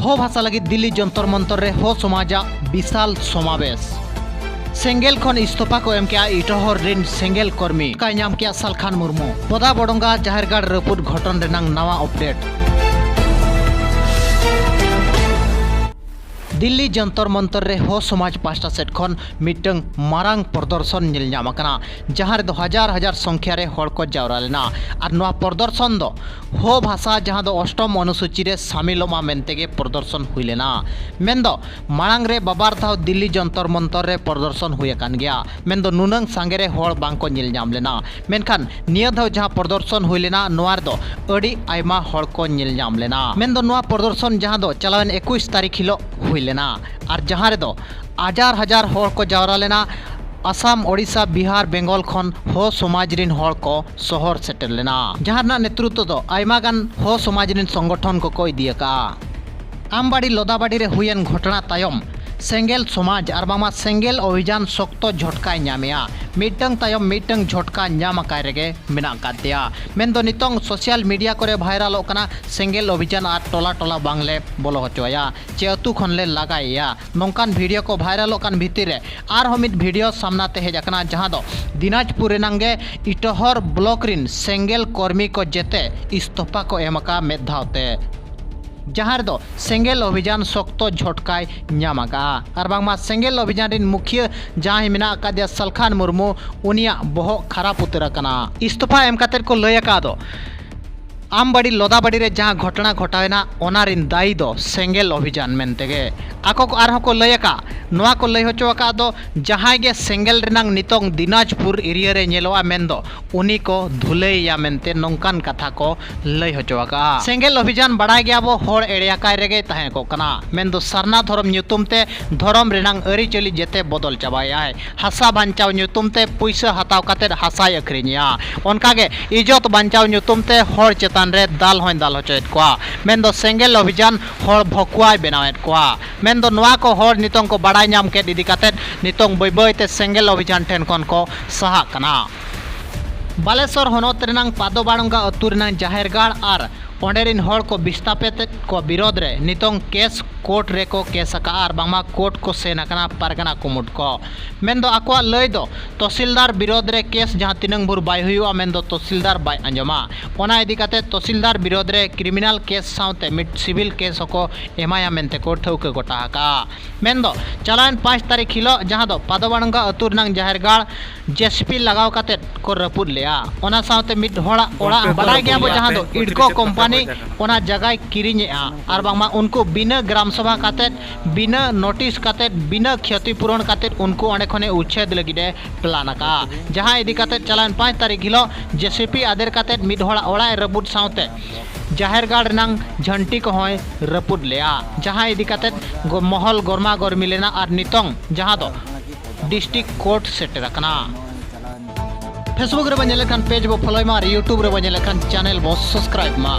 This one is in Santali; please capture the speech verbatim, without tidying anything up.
ᱦᱳ ᱵᱷᱟᱥᱟ ᱞᱟᱹᱜᱤᱫ ᱫᱤᱞᱞᱤ ᱡᱚᱱᱛᱚᱨ ᱢᱚᱱᱛᱚᱨ ᱨᱮ ᱦᱳ ᱥᱚᱢᱟᱡᱟᱜ ᱵᱤᱥᱟᱞ ᱥᱚᱢᱟᱵᱮᱥ᱾ ᱥᱮᱸᱜᱮᱞ ᱠᱷᱚᱱ ᱤᱥᱛᱚᱯᱷᱟ ᱠᱚ ᱮᱢ ᱠᱮᱜᱼᱟ ᱤᱴᱚᱦᱚᱨ ᱨᱤᱱ ᱥᱮᱸᱜᱮᱞ ᱠᱚᱨᱢᱤ᱾ ᱠᱟᱭ ᱧᱟᱢ ᱠᱮᱜᱼᱟ ᱥᱟᱞᱠᱷᱟᱱ ᱢᱩᱨᱢᱩ᱾ ᱵᱚᱫᱟ ᱵᱚᱰᱚᱝᱜᱟ ᱡᱟᱦᱮᱨ ᱜᱟᱲ ᱨᱟᱹᱯᱩᱫ ᱜᱷᱚᱴᱚᱱ ᱨᱮᱱᱟᱝ ᱱᱟᱣᱟ ᱟᱯᱰᱮᱴ᱾ ᱫᱤᱞᱞᱤ ᱡᱚᱱᱛᱚᱨ ᱢᱚᱱᱛᱚᱨ ᱨᱮ ᱦᱳ ᱥᱚᱢᱟᱡᱽ ᱯᱟᱦᱴᱟ ᱥᱮᱫ ᱠᱷᱚᱱ ᱢᱤᱫᱴᱟᱝ ᱢᱟᱨᱟᱝ ᱯᱨᱚᱫᱚᱨᱥᱚᱱ ᱧᱮᱞ ᱧᱟᱢ ᱟᱠᱟᱱᱟ, ᱡᱟᱦᱟᱸ ᱨᱮᱫᱚ ᱦᱟᱡᱟᱨ ᱦᱟᱡᱟᱨ ᱥᱚᱝᱠᱷᱭᱟ ᱨᱮ ᱦᱚᱲ ᱠᱚ ᱡᱟᱣᱨᱟ ᱞᱮᱱᱟ᱾ ᱟᱨ ᱱᱚᱣᱟ ᱯᱨᱚᱫᱚᱨᱥᱚᱱ ᱫᱚ ᱦᱳ ᱵᱷᱟᱥᱟ, ᱡᱟᱦᱟᱸ ᱫᱚ ᱚᱥᱴᱚᱢ ᱚᱱᱩᱥᱩᱪᱤ ᱨᱮ ᱥᱟᱢᱤᱞᱚᱜ ᱢᱟ ᱢᱮᱱᱛᱮ ᱜᱮ ᱯᱨᱚᱫᱚᱨᱥᱚᱱ ᱦᱩᱭ ᱞᱮᱱᱟ᱾ ᱢᱮᱱᱫᱚ ᱢᱟᱲᱟᱝ ᱨᱮ ᱵᱟᱵᱟᱨ ᱫᱷᱟᱣ ᱫᱤᱞᱞᱤ ᱡᱚᱱᱛᱚᱨ ᱢᱚᱱᱛᱚᱨ ᱨᱮ ᱯᱨᱚᱫᱚᱨᱥᱚᱱ ᱦᱩᱭ ᱟᱠᱟᱱ ᱜᱮᱭᱟ, ᱢᱮᱱᱫᱚ ᱱᱩᱱᱟᱹᱝ ᱥᱟᱸᱜᱮ ᱨᱮ ᱦᱚᱲ ᱵᱟᱝ ᱠᱚ ᱧᱮᱞ ᱧᱟᱢ ᱞᱮᱱᱟ᱾ ᱢᱮᱱᱠᱷᱟᱱ ᱱᱤᱭᱟᱹ ᱫᱷᱟᱣ ᱡᱟᱦᱟᱸ ᱯᱨᱚᱫᱚᱨᱥᱚᱱ ᱦᱩᱭ ᱞᱮᱱᱟ, ᱱᱚᱣᱟ ᱨᱮᱫᱚ ᱟᱹᱰᱤ ᱟᱭᱢᱟ ᱦᱚᱲ ᱠᱚ ᱧᱮᱞ ᱧᱟᱢ ᱞᱮᱱᱟ᱾ ᱢᱮᱱᱫᱚ ᱱᱚᱣᱟ ᱯᱨᱚᱫᱚᱨᱥᱚᱱ ᱡᱟᱦᱟᱸ ᱫᱚ ᱪᱟᱞᱟᱣᱮᱱ ᱮᱠᱩᱥ ᱛᱟᱹᱨᱤᱠᱷ ᱦᱤᱞᱳᱜ ᱦᱩᱭ ᱞᱮᱱᱟ, ᱟᱨ ᱡᱟᱦᱟᱸ ᱨᱮᱫᱚ ᱦᱟᱡᱟᱨ ᱦᱟᱡᱟᱨ ᱦᱚᱲ ᱠᱚ ᱡᱟᱣᱨᱟ ᱞᱮᱱᱟ᱾ ᱟᱥᱟᱢ, ᱳᱰᱤᱥᱟ, ᱵᱤᱦᱟᱨ, ᱵᱮᱝᱜᱚᱞ ᱠᱷᱚᱱ ᱦᱳ ᱥᱚᱢᱟᱡᱽ ᱨᱤᱱ ᱦᱚᱲ ᱠᱚ ᱥᱚᱦᱚᱨ ᱥᱮᱴᱮᱨ ᱞᱮᱱᱟ, ᱡᱟᱦᱟᱸ ᱨᱮᱱᱟᱜ ᱱᱮᱛᱨᱩᱛᱛᱚ ᱫᱚ ᱟᱭᱢᱟ ᱜᱟᱱ ᱦᱳ ᱥᱚᱢᱟᱡᱽ ᱨᱤᱱ ᱥᱚᱝᱜᱚᱴᱷᱚᱱ ᱠᱚᱠᱚ ᱤᱫᱤ ᱟᱠᱟᱫᱼᱟ᱾ ᱟᱢᱵᱟᱲᱤ ᱞᱚᱫᱟᱵᱟᱲᱤ ᱨᱮ ᱦᱩᱭᱮᱱ ᱜᱷᱚᱴᱚᱱᱟ ᱛᱟᱭᱚᱢ ᱥᱮᱸᱜᱮᱞ ᱥᱚᱢᱟᱡᱽ ᱟᱨ ᱵᱟᱝᱢᱟ ᱥᱮᱸᱜᱮᱞ ᱚᱵᱷᱤᱡᱟᱱ ᱥᱚᱠᱛᱚ ᱡᱷᱚᱴᱠᱟᱭ ᱧᱟᱢᱮᱜᱼᱟ᱾ ᱢᱤᱫᱴᱟᱝ ᱛᱟᱭᱚᱢ ᱢᱤᱫᱴᱟᱝ ᱡᱷᱚᱴᱠᱟ ᱧᱟᱢ ᱟᱠᱟᱭ ᱨᱮᱜᱮ ᱢᱮᱱᱟᱜ ᱟᱠᱟᱫ ᱫᱮᱭᱟ᱾ ᱢᱮᱱᱫᱚ ᱱᱤᱛᱚᱝ ᱥᱳᱥᱟᱞ ᱢᱤᱰᱤᱭᱟ ᱠᱚᱨᱮ ᱵᱷᱟᱭᱨᱟᱞᱚᱜ ᱠᱟᱱᱟ ᱥᱮᱸᱜᱮᱞ ᱚᱵᱷᱤᱡᱟᱱ ᱟᱨ ᱴᱚᱞᱟ ᱴᱚᱞᱟ ᱵᱟᱝᱞᱮ ᱵᱚᱞᱚ ᱦᱚᱪᱚᱣᱟᱭᱟ, ᱪᱮ ᱟᱹᱛᱩ ᱠᱷᱚᱱᱞᱮ ᱞᱟᱜᱟᱭᱮᱭᱟ᱾ ᱱᱚᱝᱠᱟᱱ ᱵᱷᱤᱰᱤᱭᱳ ᱠᱚ ᱵᱷᱟᱭᱨᱟᱞᱚᱜ ᱠᱟᱱ ᱵᱷᱤᱛᱤᱨ ᱨᱮ ᱟᱨᱦᱚᱸ ᱢᱤᱫ ᱵᱷᱤᱰᱤᱭᱳ ᱥᱟᱢᱱᱟ ᱛᱮ ᱦᱮᱡ ᱟᱠᱟᱱᱟ, ᱡᱟᱦᱟᱸ ᱫᱚ ᱫᱤᱱᱟᱡᱽᱯᱩᱨ ᱨᱮᱱᱟᱝ ᱜᱮ ᱤᱴᱚᱦᱚᱨ ᱵᱞᱚᱠ ᱨᱤᱱ ᱥᱮᱸᱜᱮᱞ ᱠᱚᱨᱢᱤ ᱠᱚ ᱡᱮᱛᱮ ᱤᱥᱛᱚᱯᱷᱟ ᱠᱚ ᱮᱢ ᱟᱠᱟᱫᱼᱟ ᱢᱤᱫ ᱫᱷᱟᱣ ᱛᱮ, ᱡᱟᱦᱟᱸ ᱨᱮᱫᱚ ᱥᱮᱸᱜᱮᱞ ᱚᱵᱷᱤᱡᱟᱱ ᱥᱚᱠᱛᱚ ᱡᱷᱚᱴᱠᱟᱭ ᱧᱟᱢ ᱟᱠᱟᱫᱼᱟ᱾ ᱟᱨ ᱵᱟᱝᱢᱟ ᱥᱮᱸᱜᱮᱞ ᱚᱵᱷᱤᱡᱟᱱ ᱨᱤᱱ ᱢᱩᱠᱷᱤᱭᱟᱹ ᱡᱟᱦᱟᱸᱭ ᱢᱮᱱᱟᱜ ᱟᱠᱟᱫᱮᱭᱟ ᱥᱟᱞᱠᱷᱟᱱ ᱢᱩᱨᱢᱩ, ᱩᱱᱤᱭᱟᱜ ᱵᱚᱦᱚᱜ ᱠᱷᱟᱨᱟᱯ ᱩᱛᱟᱹᱨ ᱟᱠᱟᱱᱟ᱾ ᱤᱥᱛᱚᱯᱷᱟ ᱮᱢ ᱠᱟᱛᱮᱫ ᱠᱚ ᱞᱟᱹᱭ ᱟᱠᱟᱫ ᱫᱚ, ᱟᱢᱵᱟᱲᱤ ᱞᱚᱫᱟᱵᱟᱲᱤ ᱨᱮ ᱡᱟᱦᱟᱸ ᱜᱷᱚᱴᱚᱱᱟ ᱜᱷᱚᱴᱟᱣᱮᱱᱟ, ᱚᱱᱟ ᱨᱤᱱ ᱫᱟᱭᱤ ᱫᱚ ᱥᱮᱸᱜᱮᱞ ᱚᱵᱷᱤᱡᱟᱱ ᱢᱮᱱᱛᱮ ᱜᱮ᱾ ᱟᱠᱚ ᱠᱚ ᱟᱨᱦᱚᱸ ᱠᱚ ᱞᱟᱹᱭ ᱟᱠᱟᱫ, ᱱᱚᱣᱟ ᱠᱚ ᱞᱟᱹᱭ ᱦᱚᱪᱚ ᱟᱠᱟᱫ ᱫᱚ, ᱡᱟᱦᱟᱸᱭ ᱜᱮ ᱥᱮᱸᱜᱮᱞ ᱨᱮᱱᱟᱝ ᱱᱤᱛᱚᱝ ᱫᱤᱱᱟᱡᱽᱯᱩᱨ ᱮᱨᱤᱭᱟ ᱨᱮ ᱧᱮᱞᱚᱜᱼᱟ, ᱢᱮᱱᱫᱚ ᱩᱱᱤ ᱠᱚ ᱫᱷᱩᱞᱟᱹᱭᱮᱭᱟ ᱢᱮᱱᱛᱮ ᱱᱚᱝᱠᱟᱱ ᱠᱟᱛᱷᱟ ᱠᱚ ᱞᱟᱹᱭ ᱦᱚᱪᱚ ᱟᱠᱟᱫᱼᱟ᱾ ᱥᱮᱸᱜᱮᱞ ᱚᱵᱷᱤᱡᱟᱱ ᱵᱟᱲᱟᱭ ᱜᱮᱭᱟ ᱵᱚ, ᱦᱚᱲ ᱮᱲᱮᱭᱟᱠᱟᱭ ᱨᱮᱜᱮᱭ ᱛᱟᱦᱮᱸ ᱠᱚᱜ ᱠᱟᱱᱟ, ᱢᱮᱱᱫᱚ ᱥᱟᱨᱱᱟ ᱫᱷᱚᱨᱚᱢ ᱧᱩᱛᱩᱢ ᱛᱮ ᱫᱷᱚᱨᱚᱢ ᱨᱮᱱᱟᱝ ᱟᱹᱨᱤᱪᱟᱹᱞᱤ ᱡᱮᱛᱮ ᱵᱚᱫᱚᱞ ᱪᱟᱵᱟᱭᱮᱫᱼᱟᱭ᱾ ᱦᱟᱥᱟ ᱵᱟᱧᱪᱟᱣ ᱧᱩᱛᱩᱢ ᱛᱮ ᱯᱩᱭᱥᱟᱹ ᱦᱟᱛᱟᱣ ᱠᱟᱛᱮᱫ ᱦᱟᱥᱟᱭ ᱟᱹᱠᱷᱨᱤᱧᱮᱜᱼᱟ᱾ ᱚᱱᱠᱟᱜᱮ ᱤᱡᱚᱛ ᱵᱟᱧᱪᱟᱣ ᱧᱩᱛᱩᱢ ᱛᱮ ᱦᱚᱲ ᱪᱮᱛᱟᱱ ᱨᱮ ᱫᱟᱞ ᱦᱚᱸᱭ ᱫᱟᱞ ᱦᱚᱪᱚᱭᱮᱫ ᱠᱚᱣᱟ᱾ ᱢᱮᱱᱫᱚ ᱥᱮᱸᱜᱮᱞ ᱚᱵᱷᱤᱡᱟᱱ ᱦᱚᱲ ᱵᱷᱚᱠᱩᱣᱟᱭ ᱵᱮᱱᱟᱣᱮᱫ ᱠᱚᱣᱟ᱾ ᱢᱮᱱᱫᱚ ᱱᱚᱣᱟ ᱠᱚ ᱦᱚᱲ ᱱᱤᱛᱚᱝ ᱠᱚ ᱵᱟᱲᱟᱭ ᱧᱟᱢ ᱠᱮᱫ ᱤᱫᱤ ᱠᱟᱛᱮᱫ ᱱᱤᱛᱚᱝ ᱵᱟᱹᱭ ᱵᱟᱹᱭ ᱛᱮ ᱥᱮᱸᱜᱮᱞ ᱚᱵᱷᱤᱡᱟᱱ ᱴᱷᱮᱱ ᱠᱷᱚᱱ ᱠᱚ ᱥᱟᱦᱟᱜ ᱠᱟᱱᱟ᱾ ᱵᱟᱞᱮᱥᱚᱨ ᱦᱚᱱᱚᱛ ᱨᱮᱱᱟᱝ ᱯᱟᱫᱚ ᱵᱟᱲᱚᱝᱜᱟ ᱟᱹᱛᱩ ᱨᱮᱱᱟᱝ ᱡᱟᱦᱮᱨ ᱜᱟᱲ ᱟᱨ ᱚᱸᱰᱮ ᱨᱤᱱ ᱦᱚᱲ ᱠᱚ ᱵᱤᱥᱛᱟᱯᱤᱛ ᱠᱚ ᱵᱤᱨᱳᱫᱷ ᱨᱮ ᱱᱤᱛᱚᱝ ᱠᱮᱥ ᱠᱳᱨᱴ ᱨᱮᱠᱚ ᱠᱮᱥ ᱟᱠᱟᱫᱼᱟ ᱟᱨ ᱵᱟᱝᱢᱟ ᱠᱳᱨᱴ ᱠᱚ ᱥᱮᱱ ᱟᱠᱟᱱᱟ ᱯᱟᱨᱜᱟᱱᱟ ᱠᱩᱢᱩᱴ ᱠᱚ᱾ ᱢᱮᱱᱫᱚ ᱟᱠᱚᱣᱟᱜ ᱞᱟᱹᱭ ᱫᱚ ᱛᱚᱥᱤᱞᱫᱟᱨ ᱵᱤᱨᱳᱫᱷ ᱨᱮ ᱠᱮᱥ ᱡᱟᱦᱟᱸ ᱛᱤᱱᱟᱹᱝ ᱵᱷᱳᱨ ᱵᱟᱭ ᱦᱩᱭᱩᱜᱼᱟ, ᱢᱮᱱᱫᱚ ᱛᱚᱥᱤᱞᱫᱟᱨ ᱵᱟᱭ ᱟᱸᱡᱚᱢᱟ᱾ ᱚᱱᱟ ᱤᱫᱤ ᱠᱟᱛᱮ ᱛᱚᱥᱤᱞᱫᱟᱨ ᱵᱤᱨᱳᱫᱷ ᱨᱮ ᱠᱨᱤᱢᱤᱱᱟᱞ ᱠᱮᱥ ᱥᱟᱶᱛᱮ ᱢᱤᱫ ᱥᱤᱵᱤᱞ ᱠᱮᱥ ᱦᱚᱸᱠᱚ ᱮᱢᱟᱭᱟ ᱢᱮᱱᱛᱮ ᱠᱚ ᱴᱷᱟᱹᱣᱠᱟᱹ ᱜᱚᱴᱟ ᱟᱠᱟᱫᱼᱟ᱾ ᱢᱮᱱᱫᱚ ᱪᱟᱞᱟᱣᱮᱱ ᱯᱟᱸᱪ ᱛᱟᱹᱨᱤᱠᱷ ᱦᱤᱞᱳᱜ ᱡᱟᱦᱟᱸ ᱫᱚ ᱯᱟᱫᱚᱵᱟᱲᱚᱝᱜᱟ ᱟᱹᱛᱩ ᱨᱮᱱᱟᱝ ᱡᱟᱦᱮᱨ ᱜᱟᱲ ᱡᱮᱥᱤᱯᱤ ᱞᱟᱜᱟᱣ ᱠᱟᱛᱮ ᱠᱚ ᱨᱟᱹᱯᱩᱫ ᱞᱮᱫᱼᱟ᱾ ᱚᱱᱟ ᱥᱟᱶᱛᱮ ᱢᱤᱫ ᱦᱚᱲᱟᱜ ᱚᱲᱟᱜ ᱵᱟᱰᱟᱭ ᱜᱮᱭᱟ ᱵᱚ, ᱡᱟᱦᱟᱸ ᱫᱚ ᱤᱰᱠᱳ ᱠᱳᱢᱯᱟᱱᱤ ᱚᱱᱟ ᱡᱟᱭᱜᱟᱭ ᱠᱤᱨᱤᱧᱮᱫᱼᱟ ᱟᱨ ᱵᱟᱝᱢᱟ ᱩᱱᱠᱩ ᱵᱤᱱᱟᱹ ᱜᱨᱟᱢ ᱥᱚᱵᱷᱟ ᱠᱟᱛᱮ, ᱵᱤᱱᱟᱹ ᱱᱳᱴᱤᱥ ᱠᱟᱛᱮ, ᱵᱤᱱᱟᱹ ᱠᱷᱚᱛᱤ ᱯᱩᱨᱚᱱ ᱠᱟᱛᱮ ᱩᱱᱠᱩ ᱚᱸᱰᱮ ᱠᱷᱚᱱᱮ ᱩᱪᱷᱮᱫ ᱞᱟᱹᱜᱤᱫ ᱮ ᱯᱞᱟᱱ ᱟᱠᱟᱫᱼᱟ᱾ ᱡᱟᱦᱟᱸ ᱤᱫᱤ ᱠᱟᱛᱮ ᱪᱟᱞᱟᱣᱮᱱ ᱯᱟᱸᱪ ᱛᱟᱹᱨᱤᱠᱷ ᱦᱤᱞᱳᱜ ᱡᱮᱥᱤᱯᱤ ᱟᱫᱮᱨ ᱠᱟᱛᱮ ᱢᱤᱫ ᱦᱚᱲᱟᱜ ᱚᱲᱟᱜ ᱮ ᱨᱟᱹᱯᱩᱫ ᱥᱟᱶᱛᱮ ᱡᱟᱦᱮᱨ ᱜᱟᱲ ᱨᱮᱱᱟᱝ ᱡᱷᱟᱹᱱᱴᱤ ᱠᱚᱦᱚᱸᱭ ᱨᱟᱹᱯᱩᱫ ᱞᱮᱫᱼᱟ᱾ ᱡᱟᱦᱟᱸ ᱤᱫᱤ ᱠᱟᱛᱮ ᱜᱚ-, ᱢᱚᱦᱚᱞ ᱜᱚᱨᱢᱟ ᱜᱚᱨᱢᱤ ᱞᱮᱱᱟ ᱟᱨ ᱱᱤᱛᱚᱝ ᱡᱟᱦᱟᱸ ᱫᱚ ᱰᱤᱥᱴᱨᱤᱠᱴ ᱠᱳᱨᱴ ᱥᱮᱴᱮᱨ ᱟᱠᱟᱱᱟ᱾ Facebook ᱨᱮᱵᱚᱱ ᱧᱮᱞᱮᱫ ᱠᱷᱟᱱ ᱯᱮᱡᱽ ᱵᱚ ᱯᱷᱚᱞᱳᱭ ᱢᱟ ᱟᱨ YouTube ᱨᱮᱵᱚᱱ ᱧᱮᱞᱮᱫ ᱠᱷᱟᱱ ᱪᱮᱱᱮᱞ ᱵᱚ ᱥᱟᱵᱥᱠᱨᱟᱭᱤᱵ ᱢᱟ᱾